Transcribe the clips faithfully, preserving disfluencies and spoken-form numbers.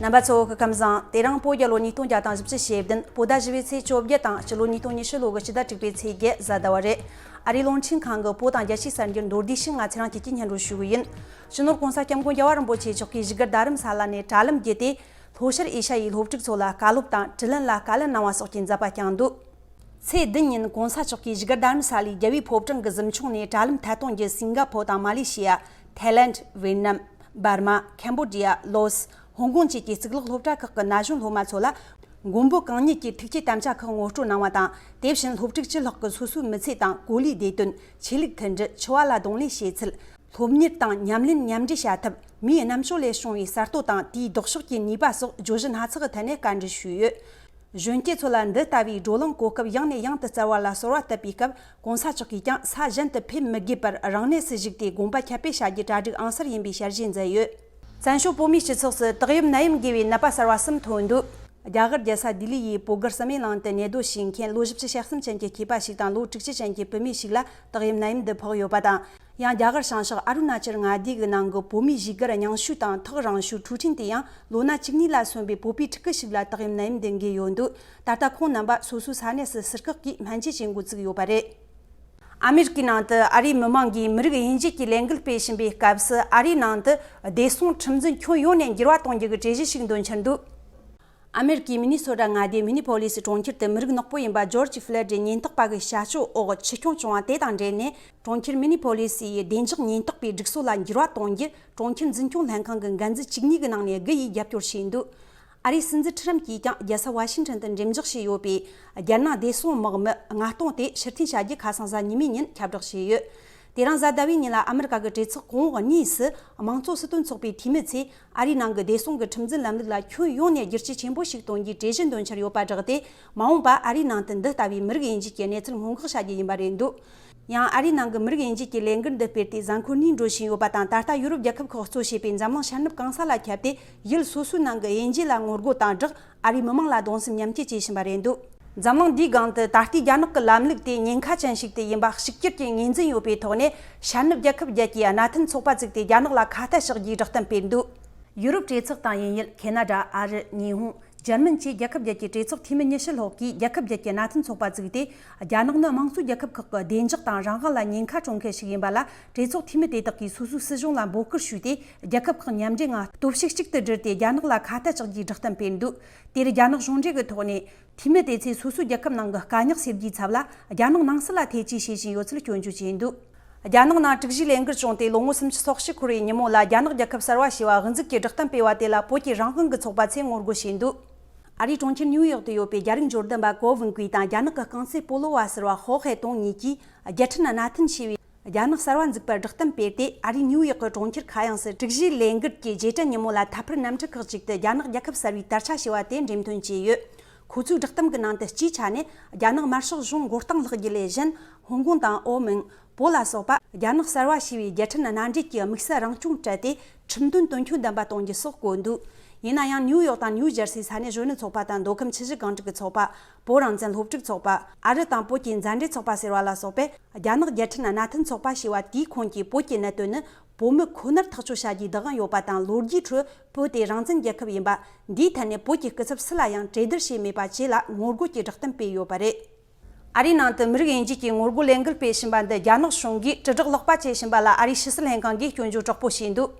རྣམ་པ་ཚོ་སྐུ་ཁམས་བཟང་། དེ་རིང་བོད་རྒྱལ་ལོ་ཉིས་སྟོང་བརྒྱ་དང་བཞི་བཅུ་ཞེ་བདུན། བོད་ཟླ་བཞི་པའི་ཚེས་བཅོ་བརྒྱད་དང་སྤྱི་ལོ་ཉིས་སྟོང་ཉི་ཤུ་ལོ་གི་སྤྱི་ཟླ་དྲུག་པའི་ཚེས་བརྒྱད་གཟའ་ཟླ་བ་རེད། ཨ་རིའི་རླུང་འཕྲིན་ཁང་གི་བོད་དང་རྒྱལ་སྤྱིའི་གསར་འགྱུར་མདོར་བསྡུས་ཤིག་ང་ཚེ་རིང་སྐྱིད་ཀྱིས་སྙན་སྒྲོན་ཞུ་གི་ཡིན། སྤྱི་ནོར་༸གོང་ས་༸སྐྱབས་མགོན་རྒྱལ་བ་རིན་པོ་ཆེ་མཆོག་གིས་བཞུགས་སྒར་རྡ་རམ་ས་ལ་ནས་དྲ་ལམ་བརྒྱུད་དེ། ལྷོ་ཤར་ཨེ་ཤ་ཡའི་སློབ་ཕྲུག་ཚོ་ལ་བཀའ་སློབ་དང་དྲིན་ལན་ལ་བཀའ་ལན་གནང་བ་སོགས་ཀྱི་མཛད་པ་བསྐྱངས་འདུག་ཚེས་བདུན་ཉིན་༸གོང་ས་མཆོག་གིས་བཞུགས་སྒར་རྡ་རམ་ས་ལའི་རྒྱལ་བའི་ཕོ་བྲང་གི་གཟིམ་ཆུང་ནས་དྲ་ལམ་ཐད་གཏོང་བརྒྱུད་སིང་ག་ཕོར་དང་མ་ལེ་ཤི་ཡ། ཐའི་ལེནྜ། ཝེ་ཏི་ནམ། འབར་མ། ཁམ་བོ་ཌི་ཡ། ལོ་སི། ཧོང་ཀོང་བཅས་ཀྱི་གཙུག་ལག་སློབ་གྲྭ་ཁག་གི་ན་གཞོན་སློབ་མ་ཚོ་ལ། མགོན་པོ་གང་ཉིད་ཀྱི་ཐུགས་བསྐྱེད་དམ་བཅའ་ཁག་ངོ་སྤྲོད་གནང་བ་དང་། དེ་བཞིན་སློབ་ཕྲུག་བཅུ་ལྷག་གིས་སོ་སོའི་མི་ཚེ་དང་། གོ་ལའི་བདེ་དོན། འཆི་བ་ལ་གདོང་ལེན་བྱེད་ཚུལ། སློབ་གཉེར་དང་ཉམས་ལེན་མཉམ་འདྲེས་བྱ་ཐབས། མིའི་རྣམ་དཔྱོད་ལས་བྱུང་བའི་གསར་གཏོད་དང་། དེའི་ལྡོག་ཕྱོགས་ཀྱི་ནུས་པ་སོགས་བརྗོད་གཞི་སྣ་ཚོགས་ཀྱི་ཐད་ནས་བཀའ་འདྲི་ཞུས་ཡོད། གཞོན་སྐྱེས་ཚོ་ལ་འདི་ལྟ་བུའི་བགྲོ་གླེང་གོ་སྐབས་ཡང་ནས་ཡང་དུ་བསྩལ་བ་ལ་གསོལ་བ་བཏབ་པའི་སྐབས། ༸གོང་ས་མཆོག་གིས་ཀྱང་ས་གཞན་དུ་ཕེབས་མི་དགོས་པར་རང་གནས་སུ་བཞུགས་ཏེ་དགོངས་པ་ཁྱབ་སྤེལ་བྱ་རྒྱུའི་གྲ་སྒྲིག་ཨང་གསར་ཡིན་པའི་ཞལ་བཞེས་མཛད་ཡོད། བཙན་བྱོལ་བོད་མིའི་སྤྱི་ཚོགས་སུ་དག་ཡམས་ནད་ཡམས་འགོས་པའི་ནད་པ་གསར་བ་གསུམ་ཐོན་འདུག་རྒྱ་གར་རྒྱལ་ས་ལྡི་ལི་ཡི་བོད་སྒར་བསམ་ཡས་གླིང་དུ་ནད་གདོད་བྱེད་མཁན་ལོ་བཞི་བཅུ་ཞེ་གསུམ་ཅན་གྱི་སྐྱེས་པ་ཞིག་དང་ལོ་དྲུག་ཅུ་ཅན་གྱི་བུད་མེད་ཞིག་ལ་དག་ཡམས་ནད་ཡམས་འདི་ཕོག་ཡོད་པ་དང་། ཡང་རྒྱ་གར་བྱང་ཕྱོགས་ཨ་རུ་ན་ཅལ་མངའ་སྡེ་གི་ནང་གི་བོད་མིའི་བཞུགས་སྒར་རྙིང་ཤོས་དང་ཐག་རིང་ཤོས་ཁྲུའུ་ཁྲིན་དུ་ཡང་ལོ་ན་བཅུ་གཉིས་ལ་སོན་པའི་བོད་པའི་ཕྲུ་གུ་ཞིག་ལ་དག་ཡམས་ནད་ཡམས་འདི་འགོས་ཡོད་འདུག་ད་ལྟ་ཁོང་རྣམ་པ་སོ་སོའི་ས་གནས་སུ་ཟུར་བཀག་གིས་སྨན་བཅོས་བྱེད་འགོ་བཙུགས་ཡོད་པ་རེད། ཨ་མེ་རི་ཀའི་ནང་དུ་ཨ་རིའི་མི་མང་གིས་མི་རིགས་དབྱེ་འབྱེད་ཀྱི་ལས་འགུལ་སྤེལ་བཞིན་པའི་སྐབས་སུ། ཨ་རིའི་ནང་དུ་བདེ་སྲུང་ཁྲིམས་འཛིན་ཁྱོན་ཡོངས་ནས་འགྱུར་བ་གཏོང་རྒྱུ་གི་གྲོས་གཞི་ཞིག་འདོན་འཆར་འདུག་ཨ་མེ་རི་ཀའི་མི་ནི་སོ་ཊ་མངའ་སྡེའི་མི་ནི་ཕོ་ལི་སི་གྲོང་ཁྱེར་དུ་མི་རིགས་ནག་པོ་ཡིན་པ་ཇོར་ཇི་ཕློའི་ཌི་ཉེན་རྟོག་པ་གི་བྱ་སྤྱོད་འོག་འཆི་སྐྱོན་བྱུང་བ་དེ་དང་འབྲེལ་ནས། གྲོང་ཁྱེར་མི་ནི་ཕོ་ལི་སི་ཡི་བདེ་འཇགས་ཉེན་རྟོག་པའི་སྒྲིག་སྲོལ་ལ་འགྱུར་བ་གཏོང་རྒྱུ། གྲོང་ཁྱེར་འཛིན་སྐྱོང་ལྷན་ཁང་གི་འགན་འཛིན་བཅུ་གཉིས་ཀྱི་ནང་ནས་དགུ་ཡིས་རྒྱབ་སྐྱོར་བྱས་འདུག་ཨ་རིའི་སྲིད་འཛིན་ཁྲི་རམ་གྱིས་ཀྱང་རྒྱལ་ས་ཝ་ཤིང་ཊོན་དུ་འགྲེམས་འཇོག་བྱས་ཡོད་པའི་རྒྱལ་ནང་བདེ་སྲུང་དམག་མི་ལྔ་སྟོང་དེ་ཕྱིར་འཐེན་བྱ་རྒྱུ་ཁ་སང་གཟའ་ཉི་མའི་ཉིན་ཁྱབ་བསྒྲགས་བྱས་ཡོད། དེ་རིང་གཟའ་ཟླ་བའི་ཉིན་ལ་ཨ་མེ་རི་ཀ་གི་གྲོས་ཚོགས་གོང་འོག་གཉིས་སུ་དམངས་གཙོ་སྲིད་དོན་ཚོགས་པའི་འཐུས་མི་ཚོས་ཨ་རིའི་ནང་གི་བདེ་སྲུང་གི་ཁྲིམས་འཛིན་ལམ་ལུགས་ལ་ཁྱོན་ཡོངས་ནས་བསྒྱུར་བཅོས་ཆེན་པོ་ཞིག་གཏོང་རྒྱུའི་གྲོས་གཞི་འདོན་འཆར་ཡོད་པ་བསྒྲགས་ཏེ། མ་འོངས་པ་ཨ་རིའི་ནང་དུ་འདི་ལྟ་བུའི་མི་རིགས་དབྱེ་འབྱེད་ཀྱི་གནས་ཚུལ་སྔོན་འགོག་བྱ་རྒྱུ་ཡིན་པ་རེད་འདུག་ཡང་ཨ་རིའི་ནང་གི་མི་རིགས་དབྱེ་འབྱེད་ཀྱི་ལས་འགུལ་འདི་སྤེལ་ཏེ་གཟའ་འཁོར་གཉིས་འགྲོ་བཞིན་ཡོད་པ་དང་། ད་ལྟ་ཡུ་རོབ་རྒྱལ་ཁབ་ཁག་གཙོ་བྱས་པའི་འཛམ་གླིང་ཤར་ནུབ་གང་ས་ལ་ཁྱབ་སྟེ། ཡུལ་སོ་སོའི་ནང་གི་དབྱེ་འབྱེད་ལ་ངོ་རྒོལ་དང་སྦྲགས། ཨ་རིའི་མི་མང་ལ་གདུང་སེམས་མཉམ་སྐྱེད་བྱེད་བཞིན་པ་རེད་འདུག་འཛམ་གླིང་འདིའི་སྒང་དུ་ད་ལྟའི་རྒྱ་ནག་གི་ལམ་ལུགས་དེ་ཉེན་ཁ་ཅན་ཞིག་ཏུ་ཡིན་པ་གཅིག་གྱུར་གྱི་ངོས་འཛིན་ཡོད་པའི་ཐོག་ནས། ཤར་ནུབ་རྒྱལ་ཁབ་བརྒྱད་ཀྱིས་མནའ་མཐུན་ཚོགས་པ་བཙུགས་ཏེ་རྒྱ་ནག་ལ་ཁ་གཏད་གཅོག་རྒྱུའི་བསྒྲགས་གཏམ་སྤེལ་འདུག་ཡུ་རོབ་གྲོས་ཚོགས་དང་དབྱིན་ཡུལ། ཁེ་ན་ཌ། ཨ་རི། ཉི་ཧོང་། འཇར་མན་བཅས་རྒྱལ་ཁབ་བརྒྱད་ཀྱི་གྲོས་ཚོགས་འཐུས་མི་ཉི་ཤུ་ལྷག་གིས་རྒྱལ་ཁབ་བརྒྱད་ཀྱི་མནའ་མཐུན་ཚོགས་པ་བཙུགས་ཏེ། རྒྱ་ནག་ནི་དམངས་གཙོའི་རྒྱལ་ཁབ་ཁག་གི་བདེ་འཇགས་དང་རང་དབང་ལ་ཉེན་ཁ་བསྐྲུན་མཁན་ཞིག་ཡིན་པ་ལ། གྲོས་ཚོགས་འཐུས་མི་དེ་དག་གིས་སོ་སོའི་སྲིད་གཞུང་ལ་འབོད་སྐུལ་ཞུས་ཏེ། རྒྱལ་ཁབ་ཁག་མཉམ་འབྲེལ་ངང་སྟོབས་ཤུགས་གཅིག་ཏུ་བསྒྲིལ་ཏེ། རྒྱ་ནག་ལ་ཁ་གཏད་གཅོག་རྒྱུའི་བསྒྲགས་གཏམ་སྤེལ་འདུག་དེར་རྒྱ་ནག་གཞུང་འབྲེལ་གྱི་ཐོག་ནས། འཐུས་མི་དེ་ཚོས་སོ་སོའི་རྒྱལ་ཁབ་ནང་གི་དཀའ་རྙོག་སེལ་རྒྱུའི་ཚབ་ལ། རྒྱ་ནག་ནང་སྲིད་ལ་ཐེ་ཇུས་བྱེད་བཞིན་ཡོད་ཚུལ་སྐྱོན་བརྗོད་བྱས་འདུག་རྒྱ་ནག་ནང་དྲུག་བཞིའི་ལས་འགུལ་བྱུང་སྟེ་ལོ་ངོ་སུམ་ཅུ་སོ་གཅིག་འཁོར་བའི་ཉིན་མོ་ལ། རྒྱ་ནག་རྒྱལ་ཁབ་གསར་བ་ཞེས་པ་དབུ་འཛུགས་ཀྱིས་བསྒྲགས་གཏམ་སྤེལ་བ་དེ་ལ། བོད་ཀྱི་རང་དབང་གི་ཚོགས་པ་ཚོས་ངོ་རྒོལ་བྱས་འདུག་ཨ་རིའི་གྲོང་ཁྱེར་ནིའུ་ཡོག་ཏུ་ཡོད་པའི་རྒྱ་རིགས་འབྱོར་ལྡན་པ་ཀོ་ཝུན་ཀུའེ་དང་། རྒྱ་ནག་གི་རྐང་རྩེད་སྤོ་ལོ་བ་ཟུར་པ་ཧོ་ཧེ་ཏུང་གཉིས་ཀྱིས་རྒྱལ་ཕྲན་མནའ་མཐུན་ཆེ་བའི་རྒྱ་ནག་གསར་བ་འཛུགས་པར་བསྒྲགས་གཏམ་སྤེལ་ཏེ། ཨ་རིའི་ནིའུ་ཡོག་གི་གྲོང་ཁྱེར་ཁ་གཡང་སུ་དྲུག་བཞིའི་ལས་འགུལ་གྱི་རྗེས་དྲན་ཉིན་མོ་ལ། ཐད་འཕུར་གནམ་གྲུ་ཁག་ཅིག་ཏུ་རྒྱ་ནག་རྒྱལ་ཁབ་གསར་བའི་དར་ཆ་ཞེས་པ་དེ་འགྲེམས་སྟོན་བྱས་ཡོད། ཁོ་ཚོའི་བསྒྲགས་གཏམ་གྱི་ནང་དུ། སྤྱིའི་ཆ་ནས་རྒྱ་ནག་དམར་ཤོག་གཞུང་མགོ་རྟིང་བསློག་རྒྱུ་ལས་གཞན། ཧོང་ཀོང་དང་ཨོ་མིན། བོད་ལ་སོགས་པ་རྒྱ་ནག་གསར་བ་ཞེས་པའི་རྒྱལ་ཕྲན་མནའ་འབྲེལ་གྱི་དམིགས་བསལ་རང་སྐྱོང་སྤྲད་དེ། ཁྲིམས་དོན་དོན་འཁྱོལ་ལྡན་པ་གཏོང་རྒྱུ་སོགས་བཀོད་འདུག་ཡིན་ན་ཡང་། ནིའུ་ཡོག་དང་ནིའུ་ཇར་སིའི་ས་གནས་གཞོན་ནུ་ཚོགས་པ་དང་། མདོ་ཁམས་ཆུ་བཞི་སྒང་དྲུག་གི་ཚོགས་པ། བོད་རང་བཙན་སློབ་ཕྲུག་ཚོགས་པ། ཨ་རི་དང་བོད་ཀྱི་མཛའ་འབྲེལ་ཚོགས་པ་ཟེར་བ་ལ་སོགས་པས། རྒྱ་ནག་རྒྱལ་ཕྲན་མནའ་མཐུན་ཚོགས་པ་ཞེས་པ་དེའི་ཁོངས་ཀྱི་བོད་ཀྱི་གནད་དོན་ནི། བོད་མི་ཁོ་ནར་ཐག་གཅོད་བྱ་རྒྱུའི་བདག་དབང་ཡོད་པ་དང་། ལོ་རྒྱུས་ཁྲོད་བོད་དེ་རང་བཙན་རྒྱལ་ཁབ་ཡིན་པ། འདིའི་ཐད་ནས་བོད་ཀྱི་སྐུ་ཚབ་སུ་ལ་ཡང་གྲོས་བསྡུར་བྱས་མེད་པ་བཅས་ལ་ངོ་རྒོལ་གྱི་བསྒྲགས་གཏམ་སྤེལ་ཡོད་པ་རེད། ཨ་རིའི་ནང་དུ་མི་རིགས་དབྱེ་འབྱེད་ཀྱི་ངོ་རྒོལ་ལས་འགུལ་སྤེལ་བཞིན་པ་འདི། རྒྱ་ནག་གཞུང་གིས་དྲིལ་བསྒྲགས་ལོག་པ་བྱེད་བཞིན་པ་ལ། ཨ་རིའི་ཕྱི་སྲིད་ལྷན་ཁང་གིས་སྐྱོན་བརྗོད་དྲག་པོ་བྱས་འདུག་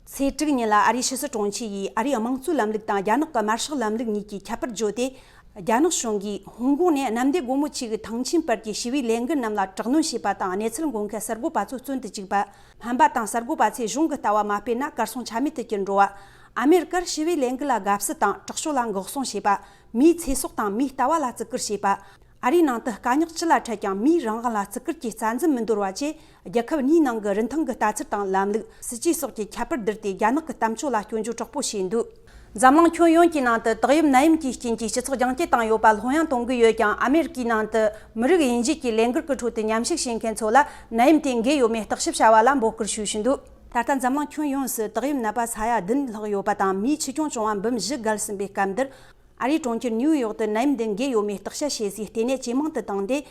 ཚེས་དྲུག་ཉིན་ལ་ཨ་རིའི་ཕྱི་སྲིད་དྲུང་ཆེ་ཡིས། ཨ་རིའི་དམངས་གཙོའི་ལམ་ལུགས་དང་། རྒྱ་ནག་གི་དམར་ཤོག་ལམ་ལུགས་གཉིས་ཀྱི་ཁྱད་པར་བརྗོད་དེ། རྒྱ་ནག་གཞུང་གིས་ཧོང་ཀོང་ནས་གནམ་བདེ་སྒོ་མོ་ཆེ་གི་ཐང་ཆེན་བར་གྱི་ཞི་བའི་ལས་འགུལ་རྣམས་ལ་དྲག་གནོན་བྱས་པ་དང་། གནས་ཚུལ་འགོད་མཁན་གསར་འགོད་པ་ཚོ་བཙོན་དུ་བཅུག་པ། སྨན་པ་དང་གསར་འགོད་པ་ཚོས་གཞུང་གི་ལྟ་བ་མ་སྤེལ་ན། གར་སོང་ཆ་མེད་དུ་གྱུར་འགྲོ་བ། ཨ་མེ་རི་ཀར་ཞི་བའི་ལས་འགུལ་ལ་དགའ་བསུ་དང་། དྲག་སྤྱོད་ལ་འགོག་སྲུང་བྱས་པ། མིའི་ཚེ་སྲོག་དང་མིའི་ལྟ་བ་ལ་བརྩི་བཀུར་བྱས་པ། ཨ་རིའི་ནང་དུ་དཀའ་རྙོག་ཅི་ལ་འཕྲད་ཀྱང་། མིའི་རང་དབང་ལ་བརྩི་བཀུར་གྱི་རྩ་འཛིན་མི་འདོར་བ་བཅས། རྒྱལ་ཁབ་གཉིས་ནང་གི་རིན་ཐང་གི་ལྟ་ཚུལ་དང་ལམ་ལུགས། སྲིད་ཇུས་སོགས་ཀྱི་ཁྱད་པར་བསྡུར་ཏེ། རྒྱ་ནག་གི་གཏམ་བརྗོད་ལ་སྐྱོན་བརྗོད་དྲག་པོ་བྱས་འདུག་འཛམ་གླིང་ཁྱོན་ཡོངས་ཀྱི་ནང་དུ་དག་ཡམས་ནད་ཡམས་ཀྱི་རྐྱེན་གྱིས་སྤྱི་ཚོགས་རྒྱང་བཀྱེད་བཏང་ཡོད་པ་སློང་ཡང་གཏོང་གི་ཡོད་ཀྱང་། ཨ་མེ་རི་ཀའི་ནང་དུ་མི་རིགས་དབྱེ་འབྱེད་ཀྱི་ལས་འགུལ་གྱི་ཁྲོད་དུ་མཉམ་ཞུགས་བྱེད་མཁན་ཚོ་ལ་ནད་ཡམས་དེ་འགོས་ཡོད་མེད་བརྟག་ཞིབ་བྱ་བ་ལ་འབོད་སྐུལ་ཞུ་བཞིན་འདུག་ད་ལྟ་འཛམ་གླིང་ཁྱོན་ཡོངས་སུ་དག་ཡམས་ནད་པ་ས་ཡ་བདུན་ལྷག་ཡོད་པ་དང་། མིའི་འཆི་སྐྱོན་བྱུང་བ་འབུམ་བཞི་བརྒལ་ཟིན་པའི་སྐབས་འདིར། ཨ་རིའི་གྲོང་ཁྱེར་ནིའུ་ཡོག་ཏུ་ནད་ཡམས་འདི་འགོས་ཡོད་མེད་བརྟག་དཔྱད་བྱེད་སའི་ལྟེ་གནས་ཇེ་མང་དུ་བཏང་སྟེ།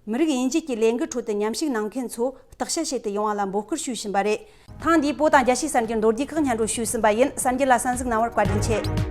མི་རིགས་དབྱེ་འབྱེད་ཀྱི་ལས་འགུལ་ཁྲོད་དུ་མཉམ་ཞུགས་གནང་མཁན་ཚོ་བརྟག་དཔྱད་བྱེད་དུ་ཡོང་བ་ལ་འབོད་སྐུལ་ཞུས་བཞིན་པ་རེད། ཐེངས་འདིའི་བོད་དང་རྒྱལ་སྤྱིའི་གསར་འགྱུར་མདོར་བསྡུས་ཁག་སྙན་སྒྲོན་ཞུས་ཟིན་པ་ཡིན། གསར་འགྱུར་ལ་གསན་གཟིགས་གནང་བར་བཀའ་དྲིན་ཆེ།